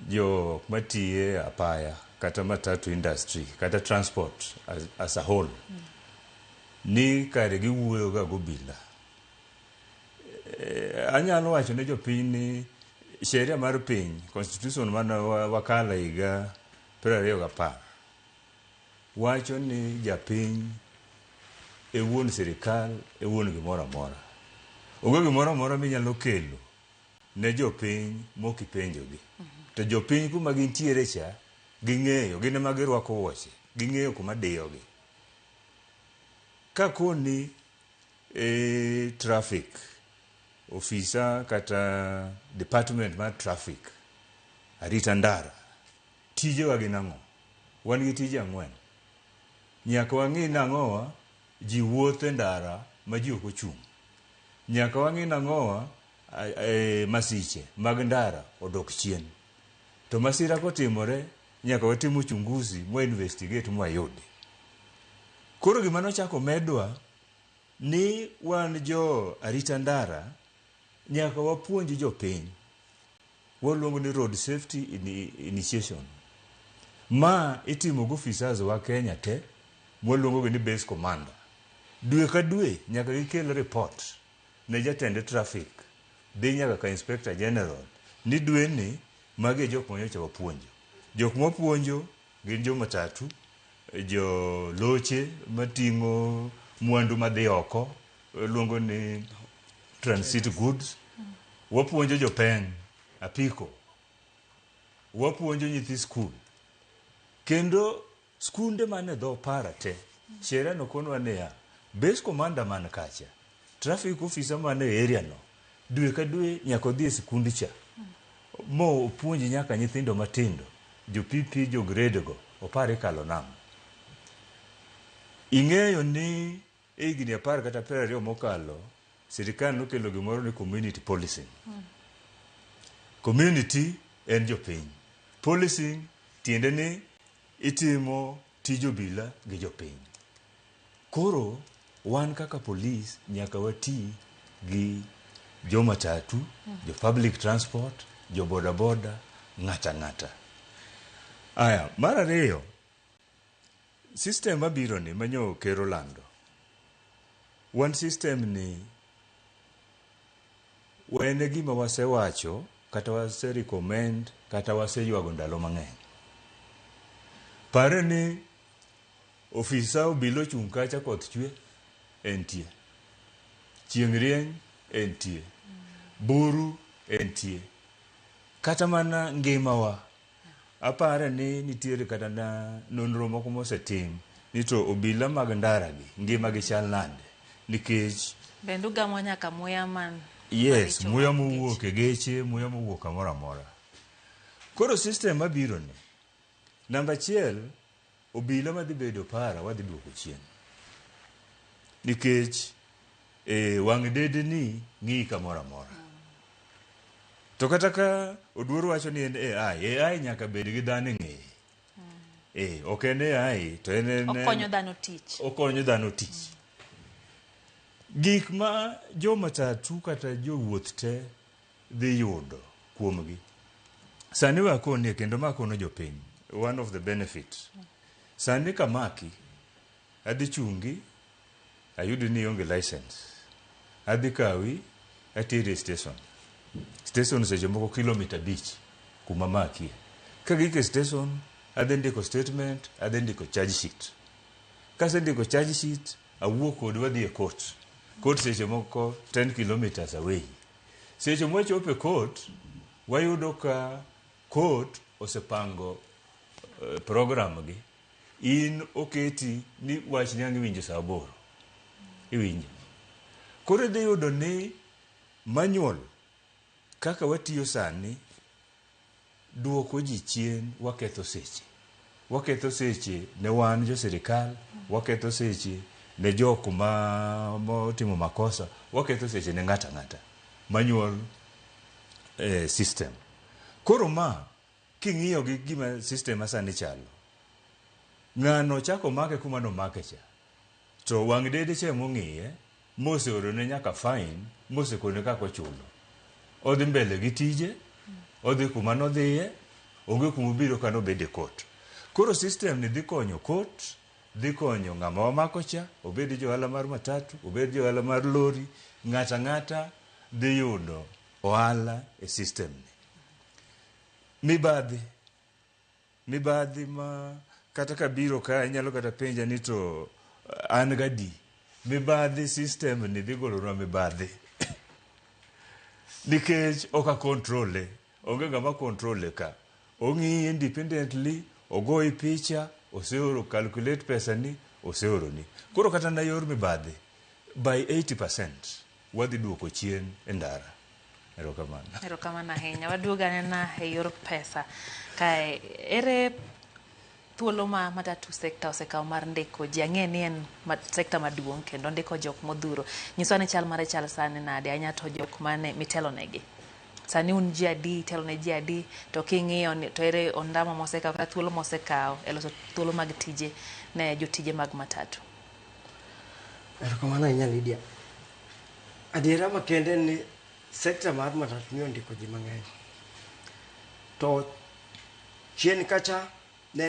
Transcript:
Jok matiye e apaya kata matatu industry kata transport as a whole ni kare giwuoyo ga gobila. Anyalo wacho ne jopiny ni sheria mar piny, constitution mane wakalo e higa 2010 wacho ni japiny e wuon sirikal, e wuon gimoro amora. Onge gimoro amora minyalo kelo ne jopiny mok ipenjogi. To jopiny kuma gintiere cha, ging'eyo, gin ema girwako wuoche, ging'eyo kuma diyogi. Kakoni e traffic ofisa kata department mar traffic, arita ndara, tijewa gin ang'o? Wan gi tije ang'wen. Nyaka wang'i nang'owa ji wuotho e ndara ma ji ok ochung'. Nyaka wang'i nang'owa masiche mag ndara odok chien. To masira kotimore, nyaka watim uchunguzi mwa investigate mwayudi. Koro gima nochako medwa ni wan jo arita ndara nyaka wapuonj jopiny. Waluongo ni road safety initiation. Ma itimo gi officers wa Kenya te, mwaluongo gi ni base commander. Dwe ka dwe nyaka gikel report ne jatend traffic dhi nyaka ka inspector general ni dwe ni magi e jok manyocha wapuonjo. Jok mwapuonjo gin jo matatu, jo loche mating'o mwandu madhi oko, luongo ni transit goods. Wapuonjo jopeng, apiko. Wapuonjo nyithi skul. Kendo skunde man e dho para te, sheria no konwa niya, base commander man kacha, traffic officer man e area no, dwe ka dwe nyaka odhi e skund cha mo opuonj nyaka nyithindo matindo, jo PP, jo grade go, opar ikalo nang'o. Ing'eyo ni e higni 10 kata 20 mokalo, sirikal nokelo gimoro ni community policing. Community en jopiny. Policing tiende ni itimo tij obila gi jopiny. Koro wan kaka polis nyaka wati gi jo matatu, jo public transport, jo boda boda, ng'ata ng'ata. Aya, mar ariyo, system mabiro ni manyo ker olando. Wan system ni en e gima wasewacho kata wase recommend kata waseywago ndalo mang'eny. Pare ni ofisa obila ochung' kacha koth chwe, entie. Chieng' rieny, entie. Buru, entie. Kata mana ngimawa, apare ni nitiere kata na nonro moko mosetim ni to obila mag ndara gi ngima gi chal nade nikech Bende ugamo nyaka muya man yes maricho muya mag geche. mowuok e geche, muya mowuok kamoro amora. Koro system mabiro ni, namba achiel, obila madhi bedo para wadhi duoko chien nikech wang' dedeni ng'iyi kamoro amora. To kata ka Oduor wacho ni en AI, AI nyaka bed gi dhano e ng'eye. Ok en AI to en Okonyo dhano tich. Okonyo dhano tich. Gik ma jo matatu kata jowuoth te dhi yudo kuomgi. Sani we akonie kendo ma akono jopiny, one of the benefits. Sani kamaki, adhi chungi, ayudi ni ionge license. Adhi kawi, ateri e station. Station seche moko kilomita 5 kuma makie. Kagik e station, adhi ndiko statement, adhi ndiko charge sheet. Kasendiko charge sheet, awuok kodi wadhi e court. Court seche moko 10 kilometers away. Seche mwachopo e court, wayudo ka court osepango program gi. In oketi ni wach ni ang' iwinjo saa 8. Iwinjo. Koro idhi yudo ni manual kaka watiyo sani duoko ji chien, waketho seche. Waketho seche ne wan jo sirikal, waketho seche ne jok ma motimo makosa, waketho seche ne ng'ato ang'ata. Manual system. Koro ma king'iyo gi gima system masani chalo, ng'ano chako make kuma nomake cha, to wang' dede cha emong'iye, moseorone nyaka fine, mosekone kaka ochulo. Odhi mbele gi tije, odhi kuma nodhiye, Onge kuma obiro ka nobed e court. Koro system ni dhi konyo court, dhi konyo ng'ama wamako cha, obed johala mar matatu, obed johala mar lori, ng'ata ng'ata dhi yudo ohala e system ni. Mibadhi, mibadhi ma kata kabiro ka inyalo kata penja ni to an gadi. Mibadhi system ni dhi golonwa mibadhi. Nikech ok a control e, onge ng'ama control e ka. Ong'iyi independently, ogoyi picha, oseoro calculate pesa ni, oseoroni. Koro kata na yor mibadhi, by 80% wadhi duoko chien e ndara. Erokamano. Erokamano ahinya. Waduogo anena e yor pesa. Kae, ere thuolo ma matatu sector osekawo mar ndiko ji? Ang'e ni en sector maduong' kendo ndiko jok modhuro. Nyiswa ni chal mare chal sani nade, ahinya to jok mane mitelo negi. Sani un ji adi, itelo ne ji adi, to king'iyo ni to ere ondamo mosekawo kata thuolo mosekawo e loso thuolo mag tije ne jotije mag matatu. Erokamano ahinya Lydia. Adiera makende en ni sector mar matatu ni ondiko ji mang'eny. To chien kacha